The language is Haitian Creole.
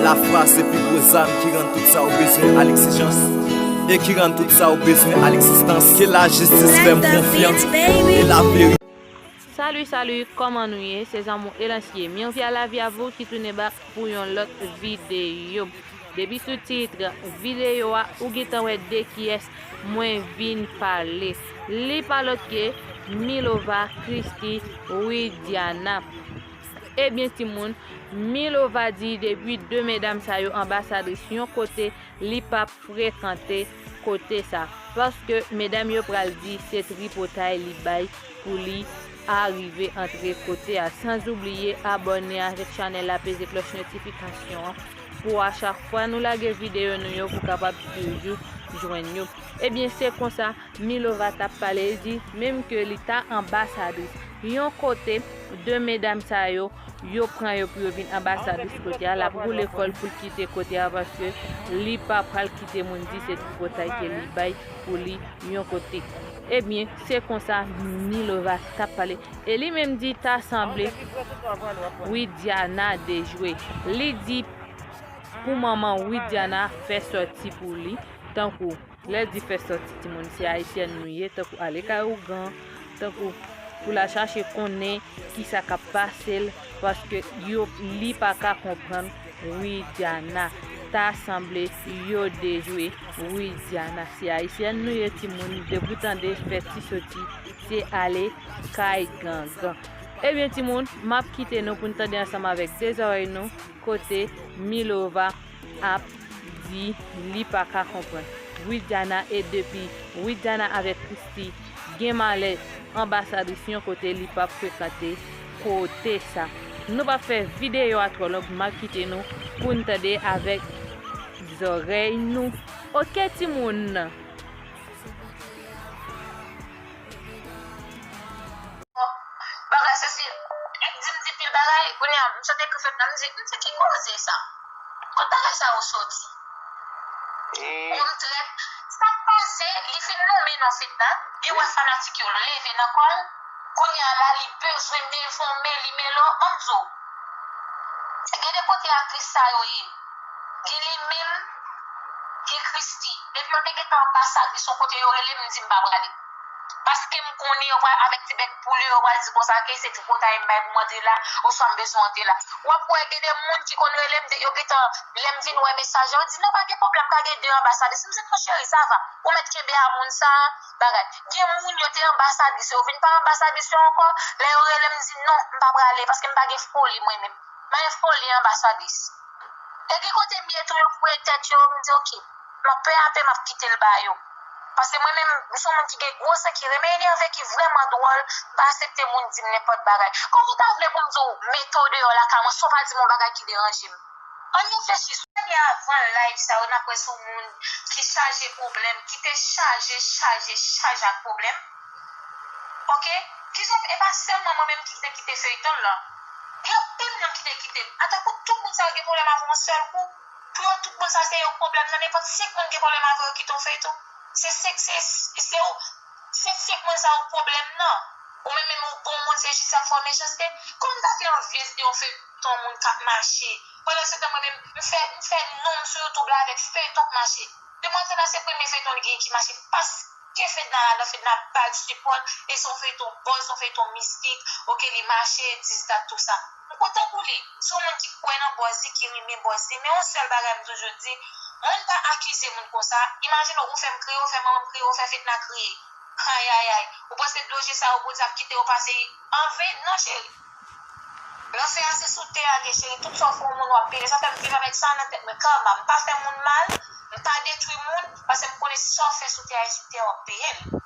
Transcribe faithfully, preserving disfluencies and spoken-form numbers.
Lafwa se pi gwo zam ki rann tout sa w bezwen a legzijans e ki rann tout sa w bezwen a legzistans. Ke lajistis fè m konfyans e laverite. Salut, salut, kòman nou ye? Se zanmi w Elansye. Bienvenue à la vie à vous ki tounen back pou yon lòt videyo. Depi sou tit videyo a, ou gentan wè de kiyès mwen vin pale. Li pa lòt ke Milova Christie Widiana. Ebyen timoun, Milova di depi de medam sa yo anbasadris yon kote, li p ap frekante kote sa. Paske medam yo pral di se tripotay li bay pou li arive antre kote a. San oubliye abòne avèk chanèl la, peze klòch notifikasyon an pou a chak fwa nou lage videyo nou yo pou kapab toujou jwenn yo. Ebyen se konsa Milova t ap pale, li di menm ke li ta anbasadris yon kote, de medam sa yo, yo pran yo pou yo vin anbasadris kote a, l ap woule kò l pou l kite kote a paske li pa pral kite moun di se tripotay ke li bay pou li yon kote. Ebyen se konsa Milova t ap pale e li menm di ta sanble Widiana dejwe. Li di pou manman Widiana fè sòti pou li, tankou lè di fè sòti timoun, se ayisyèn nou ye, tankou ale kay ougan, tankou pou l al chache konnen kisa k ap pase l, paske yo li pa ka konprann Widiana. Ta sanble yo dejwe Widiana. Se ayisyèn nou ye timoun, depi w tande fè ti sòti se ale kay gangan. Ebyen timoun, m ap kite nou pou n tande ansanm avèk de zòrèy nou kote Milova ap di li pa ka konprann Widiana e depi Widiana avèk Christie gen malè anbasadris yon kote, li p ap frekante kote sa. Nou p ap fè videyo a twò long, m ap kite nou pou n tande avèk zòrèy nou. Oke timoun. Bagay Cecil, li di m di pil bagay, kounye a m sot ekri Fedna, m di m di ki koze sa? Kot bagay sa yo soti? Yon trèt. Sa k pase, li fin nonmen non Fedna, li wè fanatik yo leve nan kò l, kounye a la li bezwen devonmen li, men lò, ban m di w, gen de kote aktris sa yo ye, gen li menm, gen Christie, depi yo te gentan anbasadris yon kote yo rele m, m di m pa prale. Paske m konnen yo pral avèk ti bèk poul yo, yo pral di konsa ke se tripotay m bay pou m antre la, oswa m bezwen antre la. W ap wè gen de moun ki konn rele m, yo gentan, lè m vin wè mesaj yo, yo di non pa gen pwoblèm, ka gen de anbasadris. M di non cheri, sa va. Ou mèt kenbe a moun sa, bagay. Gen moun yo te anbasadris, yo vin pa anbasadris yo ankò, lè yo rele m, m di non, m pa prale, paske m pa gen foli mwen menm. M pa gen foli anbasadris. E gen kote m ye tou, yo foure tèt yo, m di oke. M ap pè a pè, m ap kite l ba yo. Paske mwen menm, m se yon moun ki gen gwo san, ki renmen enève, ki vrèman dwòl, m pa aksepte moun di m nenpòt bagay. Kòman w ta vle pou m di w mete w deyò lakay mwen san w pa di m yon bagay ki deranje m? Ann reflechi sou. Premye avan live sa yo, n ap wè se yon moun ki chaje pwoblèm, ki te chaje, chaje, chaje ak pwoblèm. Oke? Kijan, e pa sèlman mwen menm ki te kite feyton lan. Gen anpil moun ki te kite l. Atakou tout moun sa yo gen pwoblèm avè w yon sèl kou. Pou yo tout moun sa se yo k pwoblèm nan, nenpòt senk moun gen pwoblèm avè yo kite yon feyton. Se senk, se, se, se senk moun sa yo k pwoblèm nan. Ou menm menm ou bon moun, se jis ap fè w mechanste. Kòman w ta fè anvi di yon feyton yon moun k ap mache? Pandan se tan mwen menm, m fè, m fè non m sou YouTube la avèk feyton k mache. Demwazèl la se premye feyton li genyen ki mache paske Fedna ladan, Fedna ba l sipò, e se yon feyton buzz, se yon feyton mistik, oke li mache, dis dat tou sa. M kontan pou li. Se yon moun ki kwè nan buzz li, ki renmen buzz li. Men yon sèl bagay m toujou di, moun pa akize moun konsa. Imajine w, ou fè m kriye, ou fè manman m kriye, ou fè Fedna kriye. Ayayay. Ou panse dlo je sa yo pou di ap kite yo pase anven? Non cheri. Lanfè a se sou tè a l ye cheri, tout sa w fè yon moun w ap peye. Sa fè m viv avèk sa nan tèt mwen, karma. M pa fè moun mal, m pa detwi moun, paske m konnen sa w fè sou tè a e sou tè a w ap peye l.